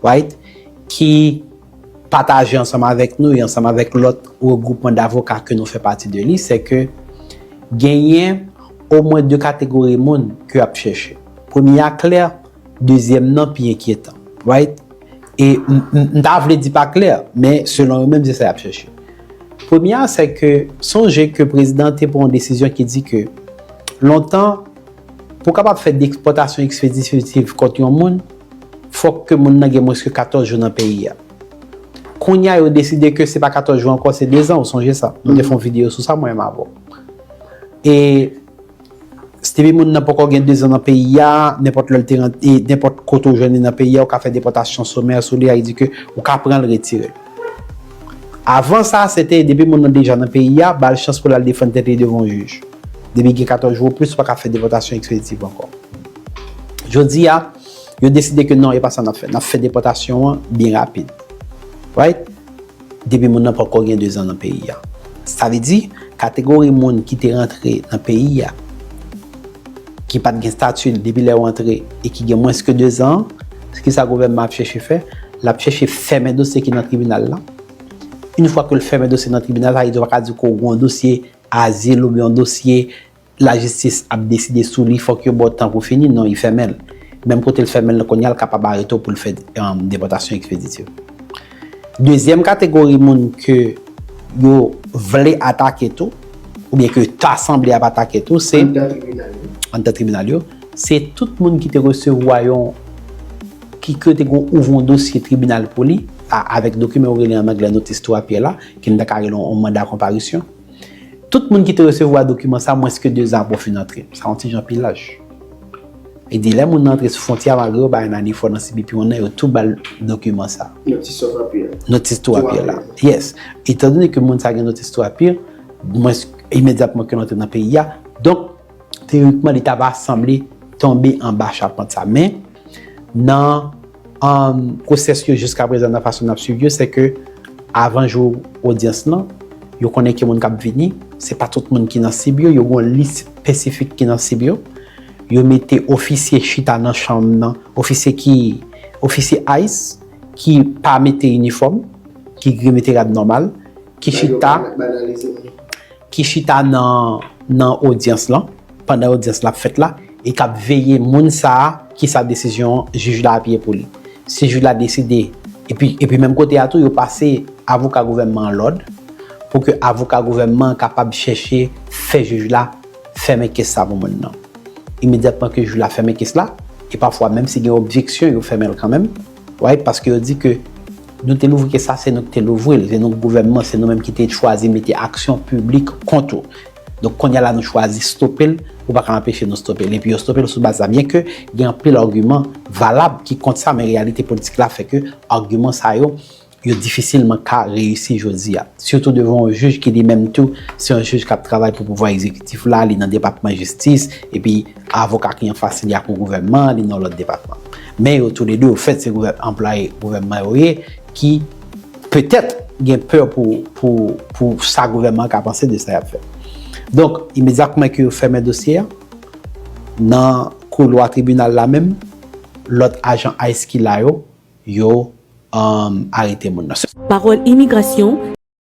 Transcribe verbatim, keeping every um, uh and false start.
right, ki pataje ansanm avèk nou e ansanm avèk lòt regwoupman davoka ke nou fè pati de li, se ke genyen omwen de kategori moun ke y ap chèche. Premye a klè, dezyèm nan pi enkyetan, right? E m, m, m ta vle di pa klè, men selon yo menm, se sa y ap chèche. Premye a, se ke sonje ke prezidan te pran yon desizyon ki di ke lontan, pou w kapab fè depòtasyon ekspeditif kont yon moun, fòk ke moun nan gen mwens ke katòz jou nan peyi a. Kounye a, yo deside ke se pa katòz jou ankò, se dezan, ou sonje sa? Nou te fè yon videyo sou sa, mwen menm avè w. E depi moun nan poko gen dezan nan peyi a, nenpòt lè l te rantre, e nenpòt kote w jwenn li nan peyi a, ou ka fè depòtasyon somè sou li, a di ke ou ka pran l, retire l. Avan sa, se te depi moun nan deja nan peyi a, ba l chans pou l al defann tèt li devan yon jij. Depi gen katòz jou ou plis, ou pa ka fè depòtasyon ekspeditif ankò. Jodi a, yo deside ke non, e pa sa n ap fè. N ap fè depòtasyon an byen rapid. Right? Depi moun nan poko gen dezan nan peyi a. Sa vle di, kategori moun ki te rantre nan peyi a, ki pa t gen stati depi lè yo antre e ki gen mwens ke dezan, kisa gouvènman ap chèche fè? L ap chèche fèmen dosye ki nan tribinal la. Yon fwa ke l fèmen dosye nan tribinal, sa vle di w pa ka di ke w gen yon dosye azil oubyen yon dosye lajistis ap deside sou li, fòk yo ba w tan pou fini, non, li fèmen l. Menm kote l fèmen l kounye a, l kapab arete w pou l fè, um, depòtasyon ekspeditif. Dezyèm kategori moun ke yo vle atake tou, oubyen ke ta sanble ap atake tou, se anndan tribinal yo. Anndan tribinal yo, se tout moun ki te resevwa yon, ki, ki te gon ouvri yon dosye tribinal pou li, a, avèk dokiman yo rele an anglè notice to appear la, ki n ta ka rele yon manda konparisyon. Tout moun ki te resevwa dokiman sa, mwens ke dezan apre w fin antre. Sa yon ti jan pi laj. E di lè moun nan antre sou fwontyè a, malgre yo bay nan nifò nan C B P one nan, yo tou ba l dokiman sa. Notice of appeal. Notice to appear la. Yes. Etandone ke moun sa gen notice to appear, mwens imedyatman ke l antre nan peyi a, donk, teyorikman, li ta va sanble tonbe anba chapant sa. Men, nan, um, pwosès yo jiskaprezan, nan fason n ap swiv yo, se ke avan jou odyans lan, yo konnen ki moun k ap vini, se pa tout moun ki nan sib yo, yo gen yon lis espesifik ki nan sib yo. Yo mete ofisye chita nan chanm nan, ofisye ki, ofisye ice ki pa mete inifòm, ki mete rad nòmal, ki chita, ki chita nan, nan odyans lan, pandan odyans la ap fèt la, e k ap veye moun sa a, kisa desizyon jij la ap ye pou li. Si jij la deside, epi, epi menm kote a tou, yo pase avoka gouvènman an lòd, pou ke avoka gouvènman an kapab chèche fè jij la fèmen kes sa pou moun nan. Imedyatman ke jij la fèmen kes la, e pafwa, menm si gen objeksyon, yo fèmen l kanmenm, right? Paske yo di ke nou te louvri kes sa, se nou ki te louvri l, se nou gouvènman, se nou menm ki te chwazi mete aksyon piblik kont ou. Donk, kounye a la, nou chwazi stope l, ou pa ka anpeche nou stope l. Epi yo stope l sou baz sa, byen ke gen anpil agiman valab ki kont sa, men reyalite politik la fè ke agiman sa yo, yo difisilman ka reyisi jodi a. Sitou devan yon jij ki li menm tou, se yon jij k ap travay pou pouvwa egzekitif la, li nan depatman jistis, epi avoka ki anfas li a pou gouvènman, li nan lòt depatman. Men yo toulede, ofèt, se gouvè-, anplwaye gouvènman yo ye, ki petèt gen pè pou, pou, pou sa gouvènman an ka panse de sa y ap fè. Donk, imedyatman ke yo fèmen dosye a, nan koulwa tribinal la menm, lòt ajan ice ki la yo, yo, um, arete moun nan. Pawòl Imigrasyon.